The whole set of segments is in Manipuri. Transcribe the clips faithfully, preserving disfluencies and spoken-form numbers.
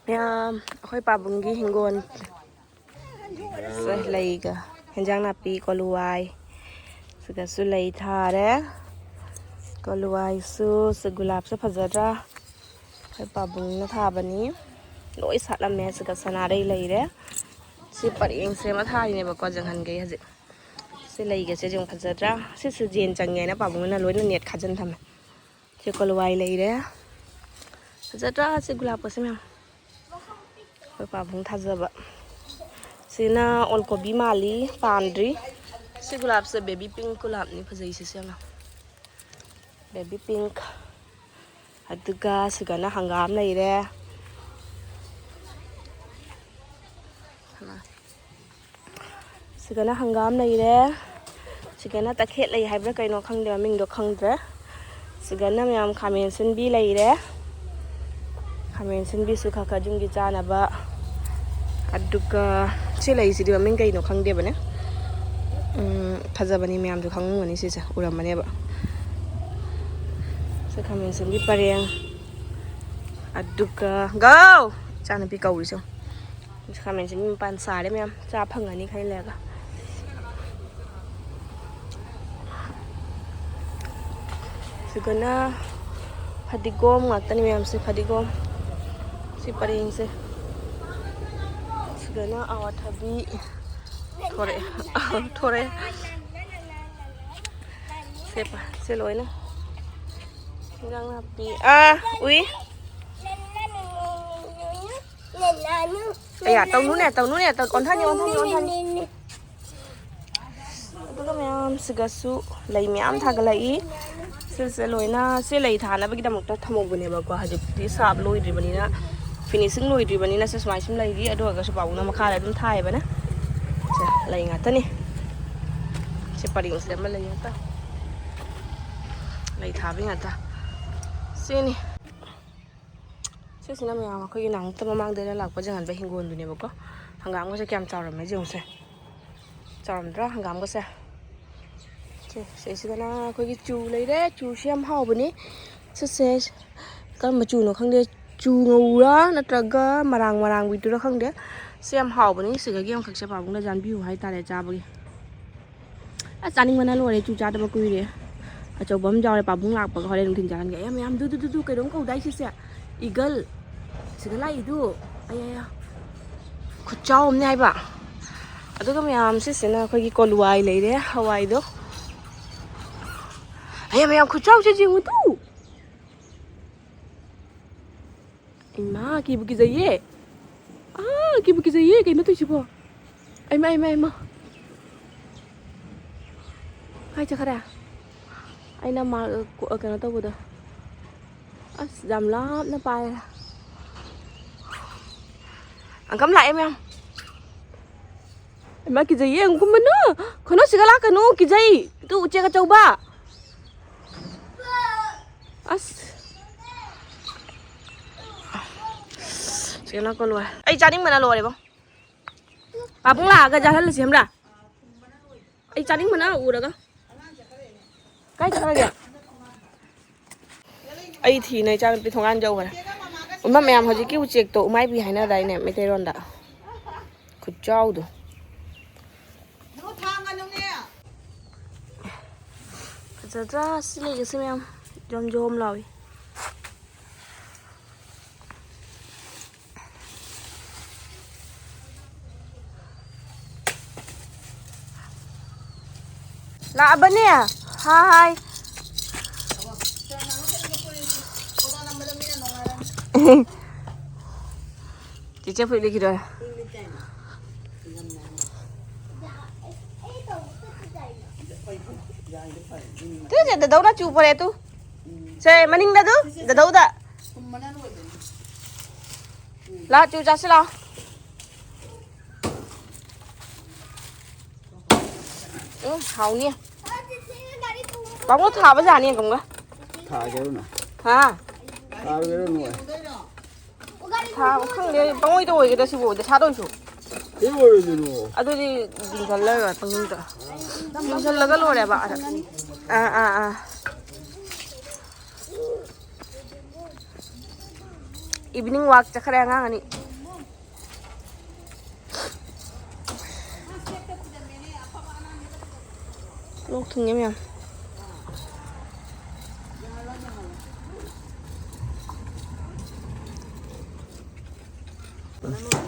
ꯃꯌꯥꯝ, ꯑꯩꯈꯣꯏ ꯄꯥꯕꯨꯡꯒꯤ ꯍꯤꯡꯒꯣꯜ꯫ ꯁꯦ, ꯂꯩꯒ ꯍꯦꯟꯖꯥꯡ ꯅꯥꯄꯤ, ꯀꯣꯂꯨꯋꯥꯏ, ꯁꯤꯗꯁꯨ ꯂꯩ ꯊꯥꯔꯦ꯫ ꯀꯣꯂꯨꯋꯥꯏꯁꯨ, ꯁꯤ ꯒꯨꯂꯥꯞꯁꯨ ꯐꯖꯗ꯭ꯔꯥ? ꯑꯩꯈꯣꯏ ꯄꯥꯕꯨꯡꯅ ꯊꯥꯕꯅꯤ꯫ ꯂꯣꯏ ꯁꯥꯠꯂꯝꯃꯦ꯫ ꯁꯤꯗ ꯁꯅꯥꯔꯩ ꯂꯩꯔꯦ꯫ ꯁꯤ ꯄꯔꯦꯡꯁꯦ ꯑꯃ ꯊꯥꯔꯤꯅꯦꯕꯀꯣ, ꯖꯪꯍꯟꯈꯩ ꯍꯧꯖꯤꯛ꯫ ꯁꯤ ꯂꯩꯒꯁꯦ ꯌꯦꯡꯉꯨ, ꯐꯖꯗ꯭ꯔꯥ? ꯁꯤꯁꯨ ꯖꯦꯟ ꯆꯪꯉꯦꯅ ꯄꯥꯕꯨꯡꯅ ꯂꯣꯏꯅ ꯅꯦꯠ ꯈꯥꯖꯤꯟ ꯊꯝꯃꯦ꯫ ꯁꯤ ꯀꯣꯂꯨꯋꯥꯏ ꯂꯩꯔꯦ꯫ ꯐꯖꯗ꯭ꯔꯥ ꯁꯤ ꯒꯨꯂꯥꯞꯀꯁꯦ ꯃꯌꯥꯝ? ꯑꯩꯈꯣꯏ ꯄꯥꯕꯨꯡ ꯊꯥꯖꯕ꯫ ꯁꯤꯅ ꯑꯣꯜ ꯀꯣꯕꯤ ꯃꯥꯜꯂꯤ, ꯄꯥꯟꯗ꯭ꯔꯤ꯫ ꯁꯤ ꯒꯨꯂꯥꯞꯁꯦ ꯕꯦꯕꯤ ꯄꯤꯡ ꯒꯨꯂꯥꯞꯅꯤ, ꯐꯖꯩꯁꯤꯁꯨ ꯌꯥꯝꯅ꯫ ꯕꯦꯕꯤ ꯄꯤꯡ꯫ ꯑꯗꯨꯒ ꯁꯤꯒꯅ ꯍꯪꯒꯥꯝ ꯂꯩꯔꯦ꯫ ꯁꯤꯒꯅ ꯍꯪꯒꯥꯝ ꯂꯩꯔꯦ꯫ ꯁꯤꯒꯅ ꯇꯈꯦꯠ ꯂꯩ ꯍꯥꯏꯕ꯭ꯔꯥ ꯀꯩꯅꯣ ꯈꯪꯗꯦ, ꯃꯃꯤꯡꯗꯣ ꯈꯪꯗ꯭ꯔꯦ꯫ ꯁꯤꯒꯅ ꯃꯌꯥꯝ ꯈꯥꯃꯦꯟ ꯑꯁꯤꯟꯕꯤ ꯂꯩꯔꯦ꯫ ꯈꯥꯃꯦꯟ ꯑꯁꯤꯟꯕꯤꯁꯨ ꯈꯔ ꯈꯔ ꯌꯨꯝꯒꯤ ꯆꯥꯅꯕ꯫ ꯑꯗꯨꯒ ꯁꯤ ꯂꯩꯁꯤꯗꯤ ꯃꯃꯤꯡ ꯀꯩꯅꯣ ꯈꯪꯗꯦꯕꯅꯦ꯫ ꯎꯝ, ꯐꯖꯕꯅꯤ, ꯃꯌꯥꯝꯁꯨ ꯈꯪꯉꯝꯒꯅꯤ, ꯁꯤꯁꯦ ꯎꯔꯝꯃꯅꯦꯕ꯫ ꯁꯤ ꯈꯥꯃꯦꯟ ꯑꯁꯤꯟꯕꯤ ꯄꯔꯦꯡ꯫ ꯑꯗꯨꯒ ꯒꯧ! ꯏꯆꯥꯅꯨꯄꯤ ꯀꯧꯔꯤꯁꯦ꯫ ꯈꯥꯃꯦꯟ ꯑꯁꯤꯟꯕꯤ ꯃꯄꯥꯟ ꯁꯥꯔꯦ ꯃꯌꯥꯝ꯫ ꯆꯥ ꯐꯪꯉꯅꯤ ꯈꯔ ꯂꯩꯔꯒ꯫ ꯁꯤꯒꯅ ꯐꯗꯤꯒꯣꯝ ꯉꯥꯛꯇꯅꯤ ꯃꯌꯥꯝꯁꯦ, ꯐꯗꯤꯒꯣꯝ꯫ ꯁꯤ ꯄꯔꯦꯡꯁꯦ꯫ ꯁꯤꯒꯅ ꯑꯋꯥꯊꯕꯤ꯫ ꯊꯣꯔꯛꯑꯦ꯫ ꯊꯣꯔꯛꯑꯦ꯫ ꯁꯦ ꯄ-, ꯁꯦ ꯂꯣꯏꯅ꯫ ꯏꯟꯖꯥꯡ ꯅꯥꯄꯤ꯫ ꯑꯥ, ꯎꯏ꯫ ꯑꯌꯥ, ꯇꯧꯅꯨꯅꯦ, ꯇꯧꯅꯨꯅꯦ, ꯇꯧ-, ꯑꯣꯟꯊꯅꯤ, ꯑꯣꯟꯊꯅꯤ, ꯑꯣꯟꯊꯅꯤ꯫ ꯑꯗꯨꯒ ꯃꯌꯥꯝꯁꯤꯒꯁꯨ ꯂꯩ ꯃꯌꯥꯝ ꯊꯥꯒꯠꯂꯛꯏ꯫ ꯁꯤꯁꯦ ꯂꯣꯏꯅ ꯁꯤ ꯂꯩ ꯊꯥꯅꯕꯒꯤꯗꯃꯛꯇ ꯊꯝꯍꯧꯕꯅꯦꯕꯀꯣ꯫ ꯍꯧꯖꯤꯛꯇꯤ ꯁꯥꯕ ꯂꯣꯏꯗ꯭ꯔꯤꯕꯅꯤꯅ, ꯐꯤꯅꯤꯁꯤꯡ ꯂꯣꯏꯗ꯭ꯔꯤꯕꯅꯤꯅ ꯁꯤ ꯁꯨꯃꯥꯏꯅ ꯁꯨꯝ ꯂꯩꯔꯤ꯫ ꯑꯗꯨ ꯑꯣꯏꯔꯒꯁꯨ ꯄꯥꯕꯨꯡꯅ ꯃꯈꯥꯗ ꯑꯗꯨꯝ ꯊꯥꯏꯌꯦꯕꯅꯦ꯫ ꯁꯦ, ꯂꯩ ꯉꯥꯛꯇꯅꯤ꯫ ꯁꯤ ꯄꯔꯦꯡꯁꯤꯗ ꯑꯃ ꯂꯩ ꯉꯥꯛꯇ꯫ ꯂꯩ ꯊꯥꯕꯤ ꯉꯥꯛꯇ꯫ ꯁꯤꯅꯤ꯫ ꯁꯤꯁꯤꯅ ꯃꯌꯥꯝ ꯑꯩꯈꯣꯏꯒꯤ ꯅꯍꯥꯟꯃꯨꯛꯇ ꯃꯃꯥꯡꯗ ꯑꯩꯅ ꯂꯥꯛꯄ ꯖꯪꯒꯜꯗ ꯍꯤꯡꯒꯣꯜꯗꯨꯅꯦꯕꯀꯣ꯫ ꯍꯪꯒꯥꯝꯒꯁꯦ ꯀꯌꯥꯝ ꯆꯥꯎꯔꯝꯃꯦ ꯌꯦꯡꯉꯨꯁꯦ꯫ ꯆꯥꯎꯔꯝꯗ꯭ꯔꯥ ꯍꯪꯒꯥꯝꯒꯁꯦ? ꯁꯦ, ꯁꯤꯗꯩꯁꯤꯗꯅ ꯑꯩꯈꯣꯏꯒꯤ ꯆꯨ ꯂꯩꯔꯦ꯫ ꯆꯨꯁꯤ ꯌꯥꯝ ꯍꯥꯎꯕꯅꯤ꯫ ꯁꯤꯁꯦ ꯀꯔꯝꯕ ꯆꯨꯅꯣ ꯈꯪꯗꯦ꯫ ꯆꯨ ꯉꯧꯔꯥ ꯅꯠꯇ꯭ꯔꯒ ꯃꯔꯥꯡ ꯃꯔꯥꯡꯕꯤꯗꯨꯔꯥ ꯈꯪꯗꯦ꯫ ꯁꯤ ꯌꯥꯝ ꯍꯥꯎꯕꯅꯤ꯫ ꯁꯤꯗꯒꯤ ꯑꯃꯈꯛꯁꯦ ꯄꯥꯕꯨꯡꯅ ꯆꯥꯟꯕꯤꯌꯨ ꯍꯥꯏꯇꯥꯔꯦ ꯆꯥꯕꯒꯤ꯫ ꯑꯁ, ꯆꯥꯅꯤꯡꯕꯅ ꯂꯣꯏꯔꯦ꯫ ꯆꯨ ꯆꯥꯗꯕ ꯀꯨꯏꯔꯦ꯫ ꯑꯆꯧꯕ ꯑꯃ ꯌꯥꯎꯔꯦ꯫ ꯄꯥꯕꯨꯡ ꯂꯥꯛꯄꯒ ꯍꯣꯔꯦꯟ ꯅꯨꯡꯊꯤꯟ ꯆꯥꯍꯟꯒꯦ꯫ ꯑꯌꯥ, ꯃꯌꯥꯝ ꯗꯨ, ꯗꯨ, ꯗꯨ, ꯗꯨ, ꯀꯩꯅꯣꯝ ꯀꯧꯗꯥꯏ ꯁꯤꯁꯦ? ꯏꯒꯜ꯫ ꯁꯤꯗ ꯂꯥꯛꯏꯗꯨ꯫ ꯑꯌꯥ, ꯑꯌꯥ꯫ ꯈꯨꯠꯆꯥꯎ ꯑꯃꯅꯦ ꯍꯥꯏꯕ꯫ ꯑꯗꯨꯒ ꯃꯌꯥꯝ ꯁꯤꯁꯤꯅ ꯑꯩꯈꯣꯏꯒꯤ ꯀꯣꯂꯨꯋꯥꯏ ꯂꯩꯔꯦ, ꯍꯋꯥꯏꯗꯣ꯫ ꯑꯌꯥ, ꯃꯌꯥꯝ ꯈꯨꯠꯆꯥꯎꯁꯦ ꯌꯦꯡꯉꯨ ꯇꯨ꯫ ꯏꯃꯥ, ꯀꯤꯕꯨ ꯀꯤꯖꯩꯌꯦ꯫ ꯑꯥ, ꯀꯤꯕꯨ ꯀꯤꯖꯩꯌꯦ꯫ ꯀꯩꯅꯣ ꯇꯧꯏꯁꯤꯕꯣ? ꯑꯩꯃ, ꯑꯩꯃ, ꯑꯩꯃ꯫ ꯀꯥꯏ ꯆꯠꯈ꯭ꯔꯦ? ꯑꯩꯅ ꯃꯥ, ꯀꯩꯅꯣ ꯇꯧꯕꯗꯣ꯫ ꯑꯁ, ꯌꯥꯝ ꯂꯥꯞꯅ ꯄꯥꯏꯔꯦ꯫ ꯑꯪꯀꯝ ꯂꯥꯛꯑꯦ ꯃꯌꯥꯝ꯫ ꯏꯃꯥ, ꯀꯤꯖꯩꯌꯦ꯫ ꯀꯨꯝꯕꯅꯨ꯫ ꯈꯨꯅꯨ ꯁꯤꯒ ꯂꯥꯛꯀꯅꯨ꯫ ꯀꯤꯖꯩ꯫ ꯇꯨ ꯎꯆꯦꯛ ꯑꯆꯧꯕ꯫ ꯑꯁ꯫ ꯁꯤꯅ ꯀꯣꯜꯂꯣꯏ꯫ ꯑꯩ ꯆꯥꯅꯤꯡꯕꯅ ꯂꯣꯏꯔꯦꯕꯣ꯫ ꯄꯥꯕꯨꯡ ꯂꯥꯛꯑꯒ ꯆꯥꯍꯜꯂꯁꯤ ꯈꯪꯕ꯭ꯔꯥ? ꯑꯩ ꯆꯥꯅꯤꯡꯕꯅ ꯎꯔꯒ꯫ ꯀꯥꯏ ꯆꯠꯈ꯭ꯔꯒꯦ? ꯑꯩ ꯊꯤꯅ ꯏꯆꯥꯅꯨꯄꯤ ꯊꯣꯡꯒꯥꯟ ꯌꯧꯈ꯭ꯔꯦ꯫ ꯏꯃꯥ, ꯃꯌꯥꯝ ꯍꯧꯖꯤꯛꯀꯤ ꯎꯆꯦꯛꯇꯣ ꯎꯃꯥꯏꯕꯤ ꯍꯥꯏꯅꯗꯥꯏꯅꯦ ꯃꯩꯇꯩꯔꯣꯟꯗ? ꯈꯨꯠꯆꯥꯎꯗꯣ꯫ ꯐꯖꯗ꯭ꯔꯥ? ꯁꯤ ꯂꯩꯒꯁꯦ ꯃꯌꯥꯝ ꯖꯣꯝ ꯖꯣꯝ ꯂꯥꯎꯏ꯫ ꯂꯥꯛꯑꯕꯅꯦ꯫ ꯍꯥꯏ꯫ ꯆꯦꯆꯦ ꯐꯨꯔꯤꯠ ꯂꯤꯠꯈꯤꯗꯣꯔꯦ꯫ ꯇꯨ, ꯁꯦ, ꯗꯗꯧꯅ ꯆꯨ ꯄꯣꯔꯛꯑꯦ ꯇꯨ꯫ ꯁꯦ, ꯃꯅꯤꯡꯗ ꯇꯨ, ꯗꯗꯧꯗ꯫ ꯂꯥ, ꯆꯨ ꯆꯥꯁꯤ ꯂꯥꯎ꯫ ꯎꯝ, ꯍꯥꯎꯅꯤ꯫ ꯄꯥꯕꯨꯡ ꯊꯥꯕ ꯌꯥꯅꯤ ꯑꯗꯨꯝꯒ꯫ ꯊꯥꯒꯦꯔꯣ ꯅꯪ? ꯍꯥ? ꯊꯥꯒꯦꯔꯣ ꯅꯣꯏ? ꯊꯥꯕ ꯈꯪꯗꯦ, ꯄꯪꯑꯣꯏꯗ ꯑꯣꯏꯒꯦꯗ ꯁꯤꯕꯨ, ꯗꯁꯥꯗ ꯑꯣꯏꯁꯨ꯫ ꯀꯩ ꯑꯣꯏꯔꯣꯏꯗꯣꯏꯅꯣ? ꯑꯗꯨꯗꯤ ꯌꯨꯡꯁꯜꯂꯒ ꯄꯪꯌꯨꯡꯗ꯫ ꯌꯨꯡꯁꯜꯂꯒ ꯂꯣꯏꯔꯦꯕ꯫ ꯑꯥ, ꯑꯥ, ꯑꯥ꯫ Evening walk ꯆꯠꯈ꯭ꯔꯦ ꯑꯉꯥꯡ ꯑꯅꯤ꯫ ꯂꯣꯛ ꯊꯨꯡꯉꯦ ꯃꯌꯥꯝ꯫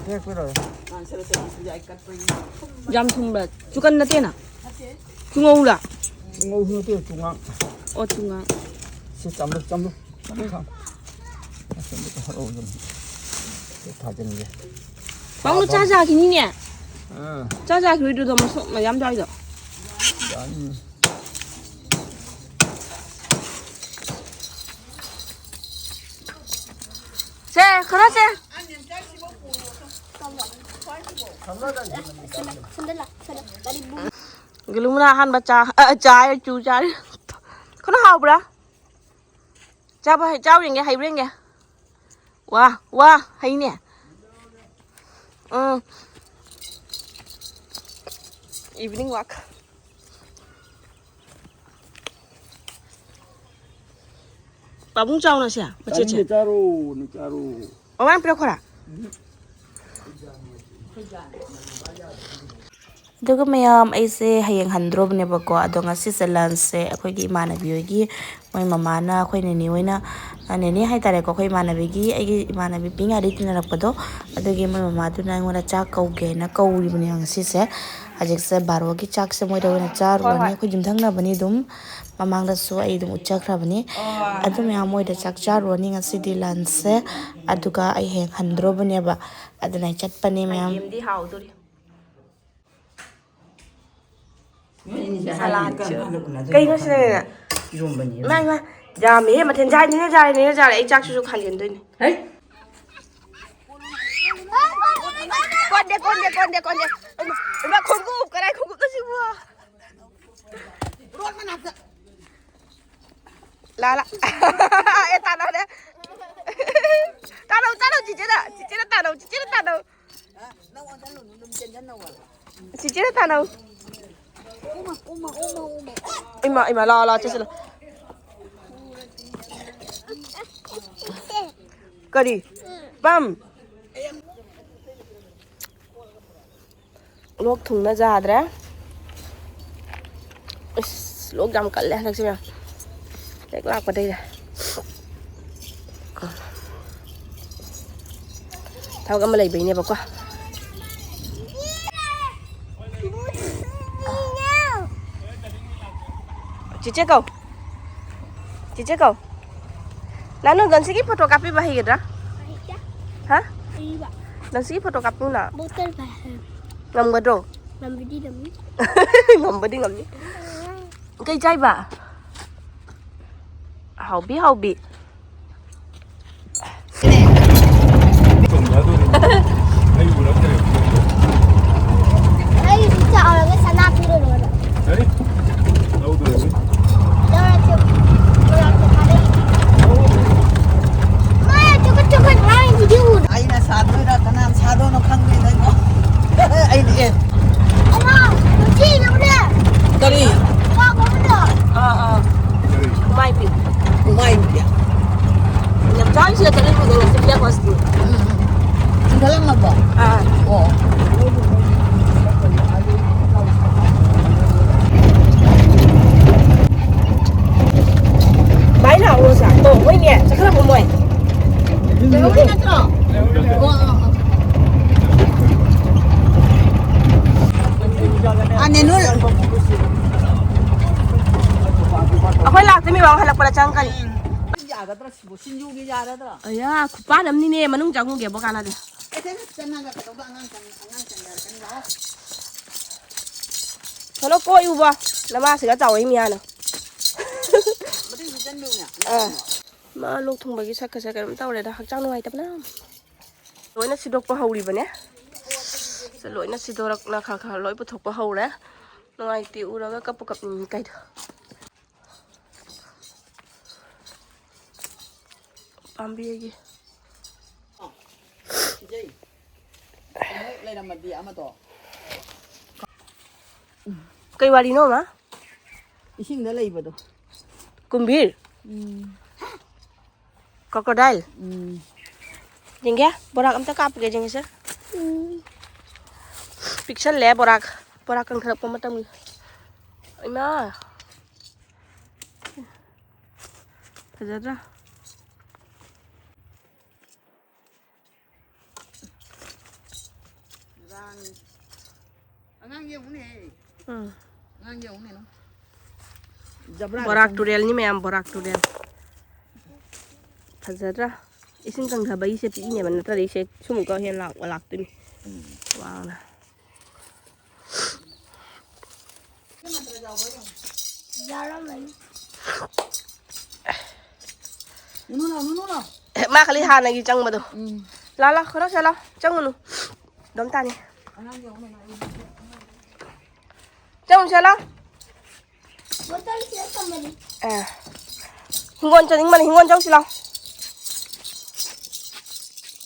ꯍꯦꯛꯄꯤꯔꯣ꯫ ꯌꯥꯝ ꯊꯨꯝꯕ꯭ꯔꯥ? ꯆꯨꯀꯟ ꯅꯠꯇꯦꯅ? ꯆꯨꯉꯧꯔꯥ? ꯉꯧꯕ ꯅꯠꯇꯦ, ꯆꯨꯉꯥꯡ꯫ ꯑꯣ, ꯆꯨꯉꯥꯡ꯫ ꯁꯤ ꯆꯥꯝꯂꯨ, ꯆꯥꯝꯂꯨ꯫ ꯆꯥꯝꯂꯨ ꯊꯝ꯫ ꯑꯁ, ꯑꯝꯇ ꯍꯥꯞꯂꯛꯑꯣ ꯑꯗꯨꯝ꯫ ꯁꯤ ꯊꯥꯖꯤꯟꯒꯦ꯫ ꯄꯥꯎꯅ ꯆꯥ ꯆꯥꯈꯤꯅꯤꯅꯦ꯫ ꯑꯥ꯫ ꯆꯥ ꯆꯥꯈꯤꯔꯣꯏꯗ꯭ꯔꯣ ꯃꯁꯣꯛ ꯃꯌꯥꯝ ꯌꯥꯎꯔꯤꯗꯣ? ꯌꯥꯅꯤ꯫ ꯁꯦ, ꯈꯔ ꯁꯦ꯫ ꯒꯂꯨꯃꯅ ꯑꯍꯥꯟꯕ ꯆꯥ, ꯑ, ꯆꯥ ꯍꯥꯏꯔ ꯆꯨ ꯆꯥꯔꯦ꯫ ꯀꯩꯅꯣ ꯍꯥꯎꯕ꯭ꯔꯥ? ꯆꯥꯕ ꯍꯩ-, ꯆꯥꯎ ꯌꯦꯡꯒꯦ, ꯍꯩꯕ꯭ꯔꯥ ꯌꯦꯡꯒꯦ꯫ ꯋꯥ, ꯋꯥ, ꯍꯩꯅꯦ꯫ ꯎꯝ꯫ Evening walk꯫ ꯄꯥꯕꯨꯡ ꯆꯥꯎꯅ ꯁꯦ, ꯃꯆꯦꯠꯁꯦ꯫ ꯆꯥꯅꯤꯡꯗꯦ, ꯆꯥꯔꯣ, ꯅꯪ ꯆꯥꯔꯣ꯫ ꯃꯃꯥꯅ ꯄꯤꯔꯛꯈꯣꯔꯥ? ꯑꯗꯨꯒ ꯃꯌꯥꯝ, ꯑꯩꯁꯦ ꯍꯌꯦꯡ ꯍꯟꯗ꯭ꯔꯣꯕꯅꯦꯕꯀꯣ꯫ ꯑꯗꯣ ꯉꯁꯤꯁꯦ lunchꯁꯦ ꯑꯩꯈꯣꯏꯒꯤ ꯏꯃꯥꯟꯅꯕꯤ ꯍꯣꯏꯒꯤ, ꯃꯣꯏ ꯃꯃꯥꯅ, ꯑꯩꯈꯣꯏ ꯅꯦꯅꯦ ꯍꯣꯏꯅ, ꯑ, ꯅꯦꯅꯦ ꯍꯥꯏꯇꯥꯔꯦꯀꯣ, ꯑꯩꯈꯣꯏ ꯏꯃꯥꯟꯅꯕꯤꯒꯤ, ꯑꯩꯒꯤ ꯏꯃꯥꯟꯅꯕꯤ ꯄꯤꯛꯏꯉꯩꯗꯒꯤ ꯇꯤꯟꯅꯔꯛꯄꯗꯣ, ꯑꯗꯨꯒꯤ ꯃꯣꯏ ꯃꯃꯥꯗꯨꯅ ꯑꯩꯉꯣꯟꯗ ꯆꯥꯛ ꯀꯧꯒꯦꯅ ꯀꯧꯔꯤꯕꯅꯦ ꯉꯁꯤꯁꯦ꯫ ꯍꯧꯖꯤꯛꯁꯦ ꯕꯥꯔꯣꯒꯤ ꯆꯥꯛꯁꯦ ꯃꯣꯏꯗ ꯑꯣꯏꯅ ꯆꯥꯔꯨꯔꯅꯤ꯫ ꯍꯣꯏ, ꯍꯣꯏ꯫ ꯑꯩꯈꯣꯏ ꯌꯨꯝꯊꯪꯅꯕꯅꯤ ꯑꯗꯨꯝ, ꯃꯃꯥꯡꯗꯁꯨ ꯑꯩ ꯑꯗꯨꯝ ꯎꯠꯆꯈ꯭ꯔꯕꯅꯤ꯫ ꯑꯣ꯫ ꯑꯗꯨ ꯃꯌꯥꯝ ꯃꯣꯏꯗ ꯆꯥꯛ ꯆꯥꯔꯨꯔꯅꯤ ꯉꯁꯤꯗꯤ lunchꯁꯦ, ꯑꯗꯨꯒ ꯑꯩ ꯍꯌꯦꯡ ꯍꯟꯗ꯭ꯔꯣꯕꯅꯦꯕ, ꯑꯗꯨꯅ ꯑꯩ ꯆꯠꯄꯅꯦ ꯃꯌꯥꯝ꯫ ꯌꯦꯟꯗꯤ ꯍꯥꯎꯗꯣꯔꯤ꯫ ꯅꯣꯏ ꯑꯅꯤꯁꯦ ꯁꯂꯥꯗꯁꯨ꯫ ꯍꯥꯏꯔꯤꯅꯦ, ꯀꯩꯅꯣ ꯁꯤꯅ? ꯏꯔꯣꯝꯕꯅꯤ꯫ ꯏꯃꯥ, ꯏꯃꯥ, ꯌꯥꯝꯃꯦꯍꯦ ꯃꯊꯦꯜ꯫ ꯌꯥꯔꯦ, ꯅꯦꯅꯦ ꯌꯥꯔꯦ, ꯅꯦꯅꯦ ꯌꯥꯔꯦ, ꯑꯩ ꯆꯥꯛꯁꯤꯁꯨ ꯈꯥꯝꯖꯤꯟꯗꯣꯏꯅꯦ꯫ ꯍꯩ! ꯀꯣꯟꯗꯦ, ꯀꯣꯟꯗꯦ, ꯀꯣꯟꯗꯦ, ꯀꯣꯟꯗꯦ꯫ ꯏꯃꯥ, ꯏꯃꯥ, ꯈꯣꯡꯎꯞ, ꯀꯗꯥꯏ ꯈꯣꯡꯎꯞꯅꯣ ꯁꯤꯕꯣ? ꯂꯥ, ꯂꯥ꯫ ꯑꯦ, ꯇꯥꯟꯅꯔꯦ꯫ ꯇꯥꯟꯅꯧ, ꯇꯥꯟꯅꯧ, ꯆꯤꯆꯦꯗ꯫ ꯆꯤꯆꯦꯗ ꯇꯥꯟꯅꯧ, ꯆꯤꯆꯦꯗ ꯇꯥꯟꯅꯧ꯫ ꯆꯤꯆꯦꯗ ꯇꯥꯟꯅꯧ꯫ ꯏꯃꯥ, ꯏꯃꯥ, ꯂꯥꯛꯑꯣ, ꯂꯥꯛꯑꯣ, ꯆꯠꯁꯤ ꯂꯥꯛꯑꯣ꯫ ꯀꯔꯤ? ꯄꯝ꯫ ꯂꯣꯛ ꯊꯨꯡꯅ ꯌꯥꯗ꯭ꯔꯦ꯫ ꯑꯁ, ꯂꯣꯛ ꯌꯥꯝ ꯀꯜꯂꯦ ꯍꯟꯗꯛꯁꯦ ꯃꯌꯥꯝ꯫ ꯍꯦꯛ ꯂꯥꯛꯄꯗꯩꯔ꯫ ꯊꯕꯛ ꯑꯃ ꯂꯩꯕꯩꯅꯦꯕꯀꯣ꯫ ꯆꯤꯆꯦ ꯀꯧ꯫ ꯆꯤꯆꯦ ꯀꯧ꯫ ꯅꯪ ꯅꯨꯡꯗꯟꯁꯤꯒꯤ ꯐꯣꯇꯣ ꯀꯥꯞꯄꯤꯕ ꯍꯩꯒꯗ꯭ꯔꯥ? ꯍꯩꯇꯦ꯫ ꯍꯥ? ꯍꯩꯕ꯫ ꯅꯪꯁꯤꯒꯤ ꯐꯣꯇꯣ ꯀꯥꯞꯄꯨꯅ꯫ ꯕꯣꯇꯜ ꯄꯥꯏ ꯍꯩ꯫ ꯉꯝꯒꯗ꯭ꯔꯣ? ꯉꯝꯕꯗꯤ ꯉꯝꯅꯤ꯫ ꯉꯝꯕꯗꯤ ꯉꯝꯅꯤ꯫ ꯀꯩ ꯆꯥꯏꯕ? ꯍꯥꯎꯕꯤ, ꯍꯥꯎꯕꯤ꯫ ꯑꯩꯁꯨ ꯆꯥꯎꯔꯒ ꯁꯅꯥ ꯄꯤꯔꯨꯔꯣ꯫ ꯀꯔꯤ? ꯂꯧꯗꯣꯏꯅꯤ꯫ ꯂꯧꯔꯁꯨ ꯃꯣꯏꯔꯥꯡꯗ ꯊꯥꯗꯩ꯫ ꯃꯥ ꯆꯨꯀꯠ ꯆꯨꯀꯠ ꯉꯥꯡꯉꯤꯁꯤꯗꯤ ꯎꯗ꯭ꯔꯣ? ꯑꯩꯅ ꯁꯥꯗꯣꯏꯔꯥ ꯀꯅꯥꯅ ꯁꯥꯗꯣꯏꯅꯣ ꯈꯪꯗꯦꯗꯀꯣ꯫ ꯑꯩꯅ ꯑꯦ꯫ ꯑꯉꯥꯡ, ꯅꯨꯡꯁꯤꯅꯕꯅꯦ꯫ ꯀꯔꯤ? ꯑꯉꯥꯡ ꯑꯃꯗꯣ꯫ ꯑꯥ, ꯑꯥ꯫ ꯀꯔꯤ? ꯃꯥꯏ ꯄꯤ꯫ ꯃꯥꯏ ꯄꯤ꯫ ꯌꯥꯝ ꯆꯥꯎꯅ ꯁꯤꯗ ꯆꯠꯂꯤꯕꯗꯣ ꯉꯁꯤ ꯕ꯭ꯂꯦꯛ ꯍꯣꯔꯁꯇꯤ꯫ ꯎꯝ, ꯎꯝ꯫ ꯆꯤꯡꯈꯠꯂꯝꯃꯕꯣ? ꯑꯥ꯫ ꯑꯣ꯫ ꯚꯥꯏ ꯂꯥꯛꯑꯣ ꯁꯥ꯫ ꯑꯣ, ꯃꯣꯏꯅꯦ ꯆꯠꯈ꯭ꯔꯕꯣ ꯃꯣꯏ? ꯀꯩꯅꯣꯒꯤ ꯅꯠꯇ꯭ꯔꯣ? ꯑꯣ, ꯑꯣ, ꯑꯣ꯫ ꯑꯥ, ꯅꯦꯅꯨ꯫ ꯑꯩꯈꯣꯏ ꯂꯥꯛꯇꯣꯏ ꯃꯤ ꯃꯌꯥꯝ ꯍꯜꯂꯛꯄꯗ ꯆꯪꯉꯛꯀꯅꯤ꯫ ꯌꯥꯒꯗ꯭ꯔꯥ ꯁꯤꯕꯨ? ꯁꯤꯡꯖꯨꯒꯤ ꯌꯥꯔꯗ꯭ꯔꯥ? ꯑꯌꯥ, ꯈꯨꯄꯥꯟ ꯑꯃꯅꯤꯅꯦ, ꯃꯅꯨꯡ ꯆꯪꯉꯨꯒꯦꯕꯣ ꯀꯥꯟꯅꯗꯦ꯫ ꯑꯦ, ꯆꯪꯉꯒ ꯀꯩꯗꯧꯕ? ꯑꯉꯥꯡ ꯆꯪ-, ꯑꯉꯥꯡ ꯆꯪꯅꯔꯛꯀꯅꯤ, ꯂꯥꯛꯑꯣ꯫ ꯊꯣꯛꯂꯛꯑꯣ, ꯀꯣꯏ ꯎꯕ꯫ ꯅꯃꯥꯁꯤꯒ ꯆꯥꯎꯔꯛꯏ ꯃꯤꯌꯥꯅ꯫ ꯃꯗꯨꯏꯁꯨ ꯆꯟꯕꯤꯌꯨꯅꯦ꯫ ꯑꯥ꯫ ꯃꯥ ꯂꯣꯛ ꯊꯨꯡꯕꯒꯤ ꯁꯛꯀꯁꯦ ꯀꯩꯅꯣꯝ ꯇꯧꯔꯦꯗ, ꯍꯛꯆꯥꯡ ꯅꯨꯡꯉꯥꯏꯇꯕꯅ꯫ ꯂꯣꯏꯅ ꯁꯤꯗꯣꯛꯄ ꯍꯧꯔꯤꯕꯅꯦ꯫ ꯁꯦ, ꯂꯣꯏꯅ ꯁꯤꯗꯣꯔꯛꯅ ꯈꯔ ꯈꯔ ꯂꯣꯏ ꯄꯨꯊꯣꯛꯄ ꯍꯧꯔꯦ꯫ ꯅꯨꯡꯉꯥꯏꯇꯦ ꯎꯔꯒ ꯀꯞꯄꯨ ꯀꯞꯅꯤꯡꯉꯤ ꯀꯩꯗ꯫ ꯄꯥꯝꯕꯤꯒꯤ꯫ ꯏꯖꯩ꯫ ꯑꯃꯨꯛ ꯂꯩꯔꯝꯃꯗꯤ ꯑꯃꯗꯣ꯫ ꯀꯩ ꯋꯥꯔꯤꯅꯣ, ꯃꯥ? ꯏꯁꯤꯡꯗ ꯂꯩꯕꯗꯣ꯫ ꯀꯨꯝꯕꯤꯔ? ꯎꯝ꯫ Crocodile? ꯎꯝ꯫ ꯌꯦꯡꯒꯦ, ꯕꯣꯔꯥꯛ ꯑꯝꯇ ꯀꯥꯞꯄꯒꯦ, ꯌꯦꯡꯒꯦꯁꯦ꯫ ꯎꯝ꯫ ꯄꯤꯛꯁꯜꯂꯦ ꯕꯣꯔꯥꯛ, ꯕꯣꯔꯥꯛ ꯀꯪꯊꯔꯛꯄ ꯃꯇꯝꯒꯤ꯫ ꯏꯃꯥ! ꯐꯖꯗ꯭ꯔꯥ? ꯑꯉꯥꯡ ꯌꯦꯡꯉꯨꯅꯦ꯫ ꯎꯝ꯫ ꯑꯉꯥꯡ ꯌꯦꯡꯉꯨꯅꯦ, ꯅꯪ꯫ ꯖꯕ꯭ꯔꯥꯗ ꯕꯣꯔꯥꯛ ꯆꯪꯉꯦ꯫ ꯇꯨꯔꯦꯜꯅꯤ ꯃꯌꯥꯝ, ꯕꯣꯔꯥꯛ ꯇꯨꯔꯦꯜ꯫ ꯐꯖꯗ꯭ꯔꯥ? ꯏꯁꯤꯡ ꯀꯪꯊꯕꯒꯤꯁꯦ ꯄꯤꯛꯏꯅꯦꯕ, ꯅꯠꯇ꯭ꯔꯗꯤ ꯁꯦ ꯁꯨꯝ ꯀꯧ ꯍꯦꯟꯅ ꯂꯥꯛ-, ꯂꯥꯛꯇꯣꯏꯅꯤ꯫ ꯎꯝ꯫ ꯋꯥꯡꯅ꯫ ꯌꯥꯔꯝꯃꯅꯤ꯫ ꯅꯨꯅꯨ ꯂꯥꯎ, ꯅꯨꯅꯨ ꯂꯥꯎ꯫ ꯃꯥ ꯈꯜꯂꯤ ꯍꯥꯟꯅꯒꯤ ꯆꯪꯕꯗꯣ꯫ ꯎꯝ꯫ ꯂꯥ, ꯂꯥ, ꯈꯔ ꯆꯠꯂꯣ꯫ ꯆꯪꯉꯨꯅꯨ꯫ ꯑꯗꯨꯝ ꯇꯥꯅꯤ꯫ ꯑꯉꯥꯡꯒꯤ ꯑꯃꯨꯛ ꯂꯩꯔꯦ꯫ ꯆꯪꯉꯨ ꯆꯠꯂꯣ꯫ ꯕꯣꯇꯜꯁꯤꯗ ꯊꯝꯕꯅꯤ꯫ ꯑꯦ꯫ ꯍꯤꯡꯒꯣꯜ ꯆꯠꯅꯤꯡꯕꯅꯤ, ꯍꯤꯡꯒꯣꯜ ꯆꯧꯁꯤ ꯂꯥꯎ꯫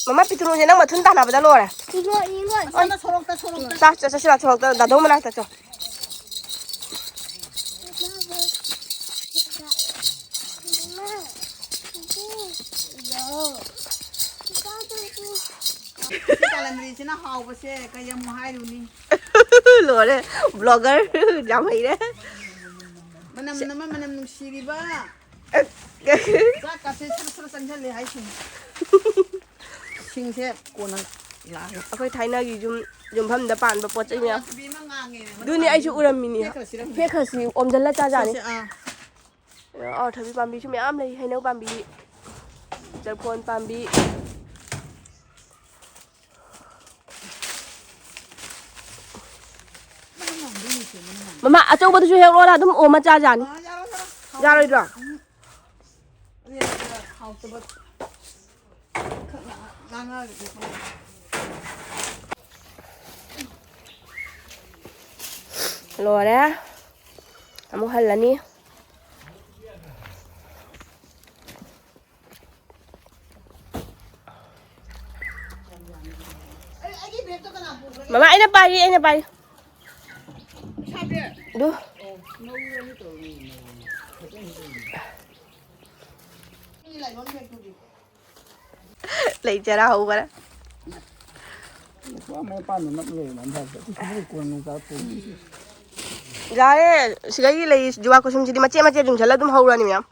ꯃꯃꯥ ꯄꯤꯇ꯭ꯔꯨꯁꯦ ꯅꯪ ꯃꯊꯨꯟ ꯇꯥꯟꯅꯕꯗ ꯂꯣꯏꯔꯦ꯫ Ego, ego. ꯑꯁꯣꯝꯗ ꯁꯣꯔꯣꯛꯇ, ꯁꯣꯔꯣꯛꯇ꯫ ꯆꯥ-, ꯆꯠ-, ꯆꯠꯁꯤ ꯂꯥꯎ, ꯁꯣꯔꯣꯛꯇ, ꯗꯥꯗꯧ ꯃꯅꯥꯛꯇ ꯆꯣ꯫ ꯁꯤ ꯀꯥꯂꯟꯗ꯭ꯔꯤꯁꯤꯅ ꯍꯥꯎꯕꯁꯦ ꯀꯩ ꯑꯃꯨꯛ ꯍꯥꯏꯔꯨꯅꯤ? ꯂꯣꯏꯔꯦ, ꯕ꯭ꯂꯣꯒꯔ ꯌꯥꯝ ꯍꯩꯔꯦ꯫ ꯃꯅꯝ ꯅꯝꯃ ꯃꯅꯝ ꯅꯨꯡꯁꯤꯔꯤꯕ꯫ ꯆꯥꯛꯀꯥꯁꯦ ꯁꯔ ꯁꯔ ꯆꯪꯁꯤꯜꯂꯦ ꯍꯥꯏꯁꯤꯅꯤ꯫ ꯁꯤꯡꯁꯦ ꯀꯣꯟꯅ ꯂꯥꯛꯑꯒꯦ꯫ ꯑꯩꯈꯣꯏ ꯊꯥꯏꯅꯒꯤ ꯌꯨꯝ, ꯌꯨꯝꯐꯝꯗ ꯄꯥꯟꯕ ꯄꯣꯠ ꯆꯩ ꯃꯌꯥꯝ꯫ ꯑꯗꯨꯅꯤ ꯑꯩꯁꯨ ꯎꯔꯝꯃꯤꯅꯤ꯫ ꯍꯦꯛꯈ꯭ꯔꯁꯤꯔ ꯈꯪꯗꯦ꯫ ꯍꯦꯛꯈ꯭ꯔꯁꯤ, ꯑꯣꯝꯖꯜꯂ ꯆꯥꯖꯥꯅꯤ꯫ ꯁꯤꯁꯦ, ꯑꯥ꯫ ꯑꯣ, ꯊꯕꯤ ꯄꯥꯝꯕꯤꯁꯨ ꯃꯌꯥꯝ ꯂꯩ, ꯍꯩꯅꯧ ꯄꯥꯝꯕꯤ, ꯆꯔꯐꯣꯟ ꯄꯥꯝꯕꯤ꯫ ꯃꯃꯥ, ꯑꯆꯧꯕꯗꯨꯁꯨ ꯍꯦꯛꯂꯛꯑꯣꯔꯥ? ꯑꯗꯨꯝ ꯑꯣꯝꯃ ꯆꯥꯖꯥꯅꯤ꯫ ꯑꯥ, ꯌꯥꯔꯣꯏ, ꯌꯥꯔꯣꯏ꯫ ꯌꯥꯔꯣꯏꯗ꯭ꯔꯣ? ꯎꯝ꯫ ꯑꯗꯨ ꯌꯥꯔꯣꯏ, ꯍꯥꯎꯇꯕ꯫ ꯈꯛ ꯉꯥꯡꯉꯛꯑꯒꯗꯤ ꯑꯩꯈꯣꯏ ꯂꯣꯏꯔꯦ꯫ ꯑꯃꯨꯛ ꯍꯜꯂꯅꯤ꯫ ꯃꯃꯥ, ꯑꯩꯅ ꯄꯥꯏꯔꯤ, ꯑꯩꯅ ꯄꯥꯏꯔꯤ꯫ ꯑꯗꯨ꯫ ꯂꯩ ꯆꯔꯥ ꯍꯧꯈꯔꯦ꯫ ꯋꯥ ꯃꯌꯥꯝ ꯄꯥꯟꯕ ꯅꯞ ꯂꯩꯔꯦ ꯅꯝꯊꯕꯗ꯫ ꯀꯣꯟꯅ ꯆꯥꯔꯛꯇꯣꯏꯅꯤ꯫ ꯌꯥꯔꯦ꯫ ꯁꯤꯗꯒꯤ ꯂꯩ ꯖꯨꯕꯥ ꯀꯨꯁꯨꯝꯁꯤꯗꯤ ꯃꯆꯦꯠ ꯃꯆꯦꯠ ꯌꯨꯡꯁꯜꯂ ꯑꯗꯨꯝ ꯍꯧꯔꯅꯤ ꯃꯌꯥꯝ꯫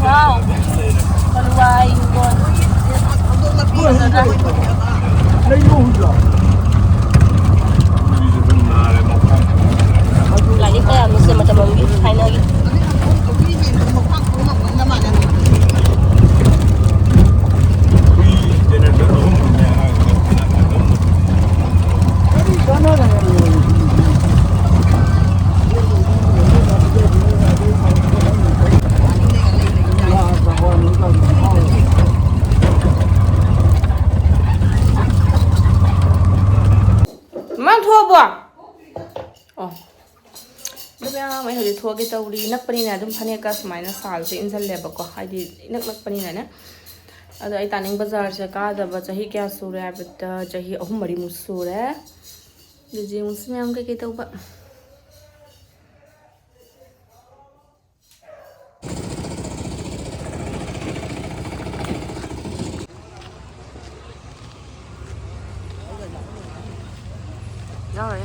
Wow! ꯍꯜꯋꯥꯏ ꯌꯣꯟꯕ꯫ ꯐꯖꯗ꯭ꯔꯥ? ꯂꯥꯏꯔꯤꯛ ꯃꯌꯥꯝꯅ ꯁꯦꯝꯕ ꯆꯐꯝꯒꯤ ꯊꯥꯏꯅꯒꯤ꯫ ꯃꯥ ꯊꯣꯛꯑꯕꯣ? ꯑꯣ꯫ ꯑꯗꯨ ꯃꯌꯥꯝ ꯑꯩ ꯍꯧꯖꯤꯛ ꯊꯣꯛꯑꯒꯦ ꯇꯧꯔꯤ꯫ ꯅꯛꯄꯅꯤꯅ ꯑꯗꯨꯝ ꯐꯅꯦꯛꯀ ꯁꯨꯃꯥꯏꯅ ꯁꯥꯜꯁꯦ ꯏꯟꯁꯤꯜꯂꯦꯕꯀꯣ, ꯍꯥꯏꯗꯤ ꯏꯅꯛ ꯅꯛꯄꯅꯤꯅꯅꯦ꯫ ꯑꯗꯣ ꯑꯩ ꯇꯥꯅꯤꯡ ꯕꯖꯥꯔꯁꯦ ꯀꯥꯗꯕ ꯆꯍꯤ ꯀꯌꯥ ꯁꯨꯔꯦ ꯍꯥꯏꯕꯗ, ꯆꯍꯤ ꯑꯍꯨꯝ ꯃꯔꯤꯃꯨꯛ ꯁꯨꯔꯦ꯫ ꯑꯗꯨ ꯌꯦꯡꯉꯨꯁꯤ ꯃꯌꯥꯝ ꯀꯩꯀꯩ ꯇꯧꯕ꯫ ꯌꯥꯎꯔꯦ꯫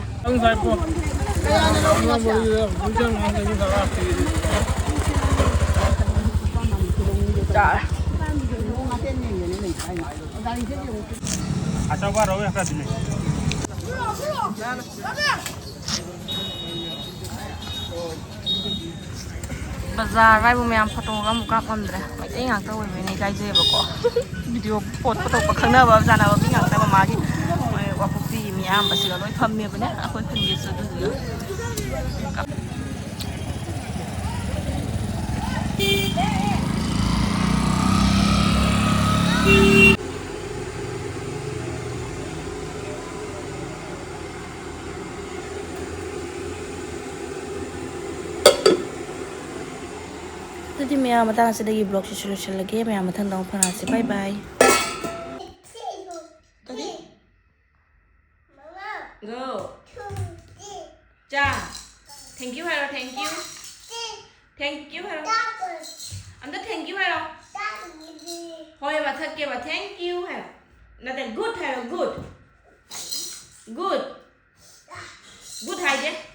ꯌꯥꯔꯦ꯫ ꯕꯖꯥꯔ ꯍꯥꯏꯕꯨ ꯃꯌꯥꯝ ꯐꯣꯇꯣꯒ ꯑꯃꯨꯛ ꯀꯥꯞ ꯉꯝꯗ꯭ꯔꯦ꯫ ꯃꯩꯇꯩ ꯉꯥꯛꯇ ꯑꯣꯏꯕꯅꯤꯅ ꯏꯀꯥꯏꯖꯩꯕꯀꯣ꯫ ꯚꯤꯗꯤꯑꯣ ꯄꯣꯠ ꯐꯣꯇꯣ ꯀꯛꯅꯕ ꯆꯥꯟꯅꯕ ꯃꯤ ꯉꯥꯛꯇ, ꯃꯃꯥꯒꯤ ꯃꯣꯏ ꯋꯥꯀꯨꯛꯄꯤ ꯃꯤꯌꯥꯝꯕꯁꯤꯒ ꯂꯣꯏ ꯐꯝꯃꯦꯕꯅꯦ ꯑꯩꯈꯣꯏ ꯈꯨꯟꯒꯤꯁꯨ꯫ ꯑꯗꯨꯗꯨꯅ ꯑꯗꯨꯗꯤ ꯃꯌꯥꯝ, ꯃꯇꯥꯡ ꯑꯁꯤꯗꯒꯤ ꯕ꯭ꯂꯣꯒꯁꯤꯁꯨ ꯂꯣꯏꯁꯤꯜꯂꯒꯦ꯫ ꯃꯌꯥꯝ ꯃꯊꯪꯗ ꯑꯃꯨꯛ ꯐꯪꯉꯁꯤ꯫ ꯕꯥꯏ ꯕꯥꯏ꯫ ꯀꯔꯤ? ꯒꯣ꯫ ꯆꯥ꯫ Thank you. Thank you ꯍꯥꯏꯔꯣ. ꯑꯝꯇ thank you ꯍꯥꯏꯔꯣ. ꯍꯣꯏ, ꯃꯊꯛꯀꯤꯕ thank you ꯍꯥꯏꯔꯣ. ꯅꯠꯇꯦ, good ꯍꯥꯏꯔꯣ. Good. Good. Good ꯍꯥꯏꯗꯦ.